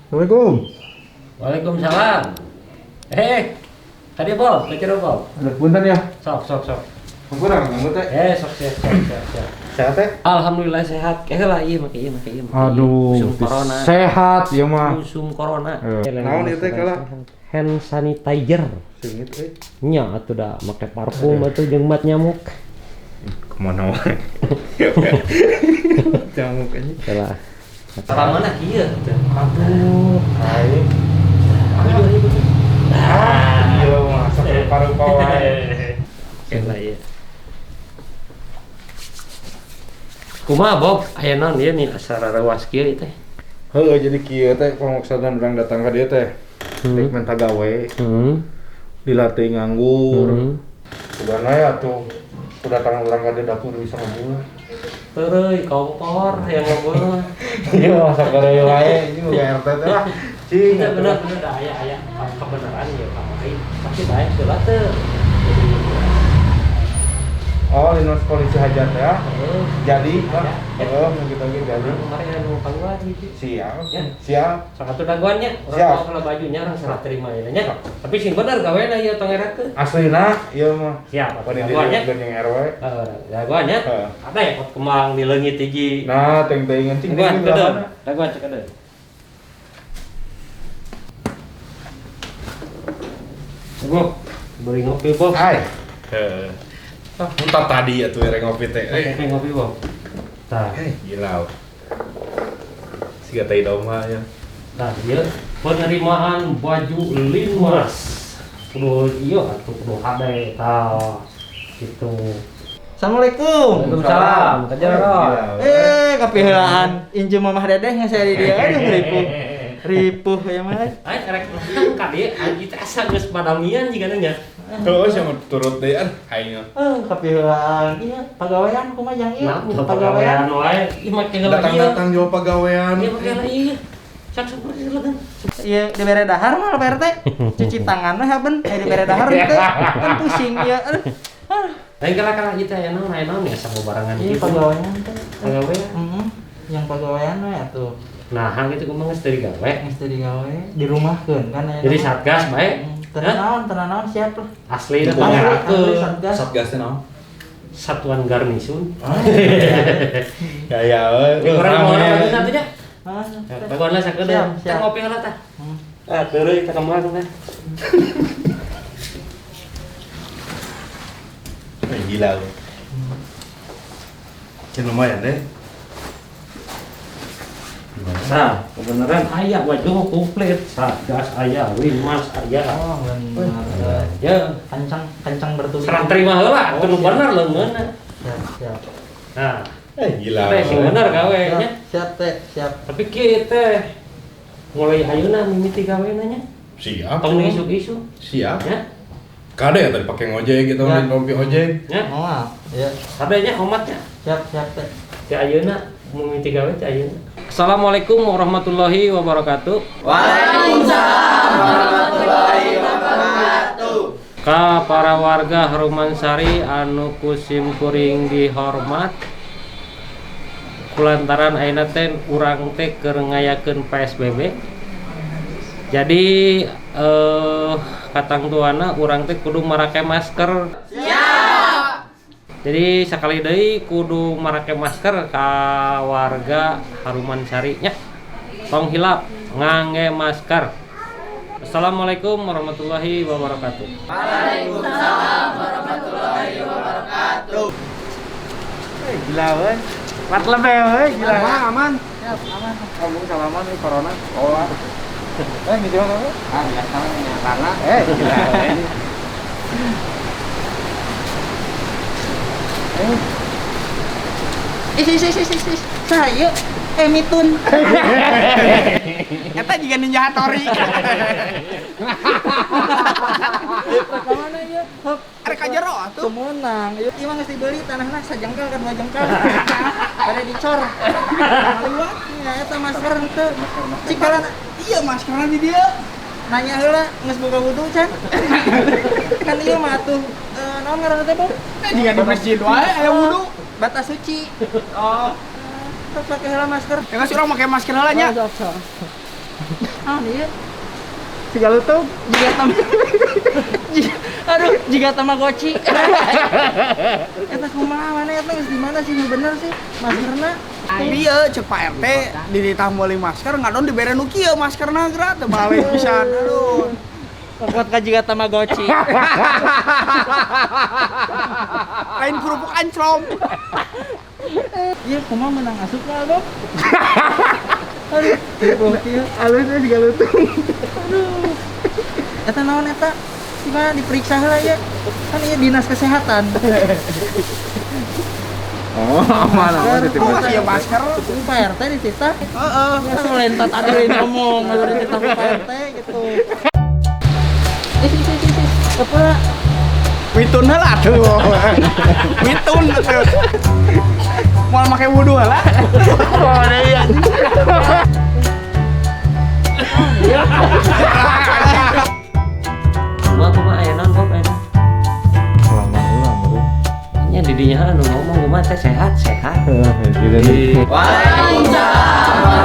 Assalamualaikum. Waalaikumsalam. Eh, tadi Bob, kecil Bob. Aduh, punten ya. Sok, sok, sok. Kurang ganggu teh. Eh, sok, siap, siap, siap, siap. Sehat teh? Alhamdulillah sehat. Eh lah, iya, make iya, make iya, make iya. Aduh, Usum corona. sehat ya mah. Usum corona. Eh, naon ieu teh kalah? Hand sanitizer. Singit euy. Nya atuh da make parfum atuh jeung mat nyamuk. Kemana wae. Nyamuk aja. Kalah. Salamana kieu teh. Aduh, aing. Ah, iya mah sok rupa-rupa wae. Kalah ieu. Kumaha Bob? Aya naon ieu nih asa rareuwas kieu teh? Heuh, jadi kieu teh pamaksudna urang datang ka dieu teh. Rek minta gawe, dilatih nganggur. Udah ya tuh, kedatangan urang ka dieu dapur bisa ngebul. Tereuy kompor yang ngebul mah. Iya, masa karya wae, ini boga RT teh lah. Cing, Bener bener bener dah aya aya kebenaran ya Pak Aing. Pasti daek heula teu. Oh, linmas polisi hajat ya. Jadi, Ya. oh, gitu gitu jadi. Kemarin anu keluar gitu. Siap. Ya. Siap. Sok atuh dagoannya, urang Siap. mau kalau bajunya urang serah terima ieu nya. Tapi sing bener gawena ieu tong erakeun. Aslina, ieu mah. Siap, Apa nih dagoannya? jeung RW. Heeh, dagoannya. Heeh. Ada ya pot kembang di leungit hiji. Nah, teng-tengan cing Dagoan teng kedeung. Dagoan cek kedeung. Bob, beli ngopi Bob. Hai. Heeh. Ah, muntah tadi ya tuh rek ngopi teh. Ngopi ngopi Bob. Tah, Gila. Siga tai domba ya. tah ieu penerimaan baju Linmas. Kudu ieu atuh kudu hade tah. Gitu. Assalamualaikum. Waalaikumsalam. Kajar Rod. Eh, kapiheulaan injem mamah dedeh nya saya di dia. Aduh, ripuh. Ripuh ya mah. Aing rek nang ka dieu anjing teh asa geus padamian jigana nya. Tuh, sia mah turut deui ah aing. Eh, kapiheulaan. Iya, pagawean kumaha jang ieu? Nah, pagawean wae. Ih make heula ieu. Datang-datang jual pagawean. Ieu make heula ieu. Sok sok silakan. Iya, dibere dahar mah Pak RT. Cuci tangan mah haben, eh dibere dahar teh. Kan pusing ya. Aduh. Ah. Lain kala-kala ieu teh aya naon aya naon ya sama barengan Iya, gitu. pagawean teh. Pagawean. Heeh. Yang pagawean we atuh. Nah, hang itu kumaha geus teu digawe. Geus teu digawe, dirumahkeun kan aya. Jadi satgas bae. Tenang, tenang, siap lah. Asli teh Asli, pangerakeun. Satgas. Satgas teh naon? Satuan Garnisun. Gaya we. Ini kurang mau orang satu nya. Ah, Dagoan lah sakedeung. Siap, Teh siap. ngopi heula tah. Hmm. Ah, teureui teh kemang teh. Gila lu. Cing lumayan deh. Nah, kebenaran aya baju komplit. Satgas aya, Linmas aya. Oh, benar. Ya, Kencang, kencang bertubi. serah terima heula atuh nu bener leungeunna. Siap, siap. Nah, Gila. teh sing bener gawe nya. Siap, teh, siap. Tapi kieu teh mulai ayeuna mimiti gawena nya. Siap. Tong isuk-isuk Siap. nya. Kade ya tadi pakai ngojek gitu, Ya. rompi ojek. Nya, Oh, ya. sadenya omatnya. Siap, siap, teh. Ti ayeuna mimiti gawe ti ayeuna. Assalamualaikum warahmatullahi wabarakatuh. Waalaikumsalam warahmatullahi wabarakatuh. Ka para warga Harumansari anu kusim kuring dihormat kulantaran ayeuna teh urang teh keur ngayakeun PSBB. Jadi katangtuana urang teh kudu marake masker. Siap. Jadi sakali deui kudu marake masker ka warga Harumansari nya. Tong hilap ngangge masker. Assalamualaikum warahmatullahi wabarakatuh. Waalaikumsalam warahmatullahi wabarakatuh. Gila we. Matleb we, gila. Aman, aman. Siap, aman. Kamu salaman nih corona. Oh. Gitu apa? Ah, biasa tanah. Gila we. Ih, ih, ih, ih, ih. Saya mitun. Eta juga Ninja Hattori. Kamana ieu? Hop. Arek ka jero atuh. Kemenang. Ieu mah geus dibeli tanahna sajengkal kan dua jengkal. Pada dicor. Liwat nya eta masker henteu. Cik kalana Iya maskerna di dieu. Nanya heula geus boga wudu can. Kan ieu mah atuh naon ngaranna teh, Bob? Jika di masjid wae aya wudu. Batas suci. Oh. Sok pake heula masker. Ya geus urang make masker heula nya. Oh, sok, sok. Ah, iya. Siga lutung. Jiga tam Aduh, jiga Tamagotchi. Eta kumaha mana eta geus di mana sih nu bener sih maskerna? Iya, cek Pak RT dititah meuli masker ngadon dibere nu kieu maskerna geura teu balik pisan. Aduh. Kuat ka jiga Tamagotchi. Lain kerupuk anclom. Iya, kumaha menang asup lah, Bob. Aduh, ieu Alusnya siga lutung. Aduh. Eta naon eta? Gimana diperiksa heula ya? Kan ieu dinas kesehatan. Oh, aman aman Oh, masih masker. Ini Pak RT dititah. Heeh. Kan melentat ada yang ngomong, ada dititah ku Pak RT gitu. Eh, sih, sih, sih. Apa? Witun heula atuh. Witun atuh. Moal make wudu heula. Oh, iya. Kumaha kumaha aya naon Bob aya? Lama ulang bro. Nya di dinya anu ngomong kumaha teh sehat sehat. Gitu nih. Waalaikumsalam.